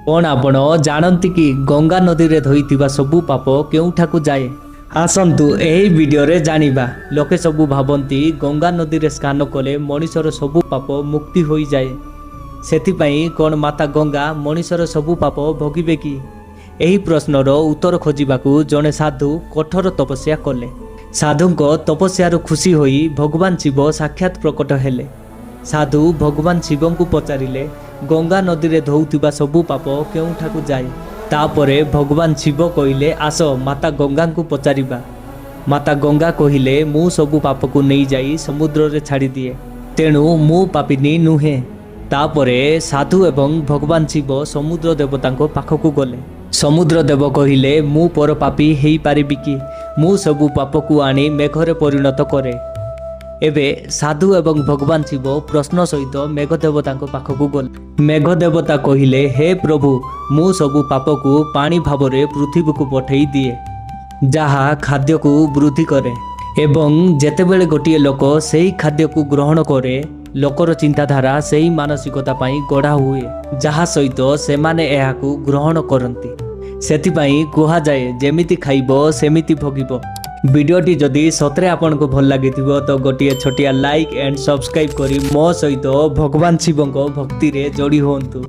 କ'ଣ ଆପଣ ଜାଣନ୍ତି କି ଗଙ୍ଗା ନଦୀରେ ଧୋଇଥିବା ସବୁ ପାପ କେଉଁଠାକୁ ଯାଏ? ଆସନ୍ତୁ ଏହି ଭିଡ଼ିଓରେ ଜାଣିବା। ଲୋକେ ସବୁ ଭାବନ୍ତି ଗଙ୍ଗା ନଦୀରେ ସ୍ନାନ କଲେ ମଣିଷର ସବୁ ପାପ ମୁକ୍ତି ହୋଇଯାଏ। ସେଥିପାଇଁ କ'ଣ ମାତା ଗଙ୍ଗା ମଣିଷର ସବୁ ପାପ ଭୋଗିବେ କି? ଏହି ପ୍ରଶ୍ନର ଉତ୍ତର ଖୋଜିବାକୁ ଜଣେ ସାଧୁ କଠୋର ତପସ୍ୟା କଲେ। ସାଧୁଙ୍କ ତପସ୍ୟାରୁ ଖୁସି ହୋଇ ଭଗବାନ ଶିବ ସାକ୍ଷାତ ପ୍ରକଟ ହେଲେ। ସାଧୁ ଭଗବାନ ଶିବଙ୍କୁ ପଚାରିଲେ, ଗଙ୍ଗା ନଦୀରେ ଧୋଉଥିବା ସବୁ ପାପ କେଉଁଠାକୁ ଯାଏ? ତାପରେ ଭଗବାନ ଶିବ କହିଲେ, ଆସ ମାତା ଗଙ୍ଗାଙ୍କୁ ପଚାରିବା। ମାତା ଗଙ୍ଗା କହିଲେ, ମୁଁ ସବୁ ପାପକୁ ନେଇଯାଇ ସମୁଦ୍ରରେ ଛାଡ଼ିଦିଏ, ତେଣୁ ମୁଁ ପାପିନୀ ନୁହେଁ। ତାପରେ ସାଧୁ ଏବଂ ଭଗବାନ ଶିବ ସମୁଦ୍ର ଦେବତାଙ୍କ ପାଖକୁ ଗଲେ। ସମୁଦ୍ର ଦେବ କହିଲେ, ମୁଁ ପର ପାପୀ ହେଇପାରିବି କି? ମୁଁ ସବୁ ପାପକୁ ଆଣି ମେଘରେ ପରିଣତ କରେ। ଏବେ ସାଧୁ ଏବଂ ଭଗବାନ ଶିବ ପ୍ରଶ୍ନ ସହିତ ମେଘ ଦେବତାଙ୍କ ପାଖକୁ ଗଲେ। ମେଘ ଦେବତା କହିଲେ, ହେ ପ୍ରଭୁ, ମୁଁ ସବୁ ପାପକୁ ପାଣି ଭାବରେ ପୃଥିବୀକୁ ପଠେଇ ଦିଏ, ଯାହା ଖାଦ୍ୟକୁ ବୃଦ୍ଧି କରେ ଏବଂ ଯେତେବେଳେ ଗୋଟିଏ ଲୋକ ସେହି ଖାଦ୍ୟକୁ ଗ୍ରହଣ କରେ, ଲୋକର ଚିନ୍ତାଧାରା ସେହି ମାନସିକତା ପାଇଁ ଗଢ଼ା ହୁଏ ଯାହା ସହିତ ସେମାନେ ଏହାକୁ ଗ୍ରହଣ କରନ୍ତି। ସେଥିପାଇଁ କୁହାଯାଏ, ଯେମିତି ଖାଇବ ସେମିତି ଭୋଗିବ। ଭିଡ଼ିଓଟି ଯଦି ସତରେ ଆପଣଙ୍କୁ ଭଲ ଲାଗିଥିବ ତ ଗୋଟିଏ ଛୋଟିଆ ଲାଇକ୍ ଆଣ୍ଡ ସବସ୍କ୍ରାଇବ୍ କରି ମୋ ସହିତ ଭଗବାନ ଶିବଙ୍କ ଭକ୍ତିରେ ଯୋଡ଼ି ହୁଅନ୍ତୁ।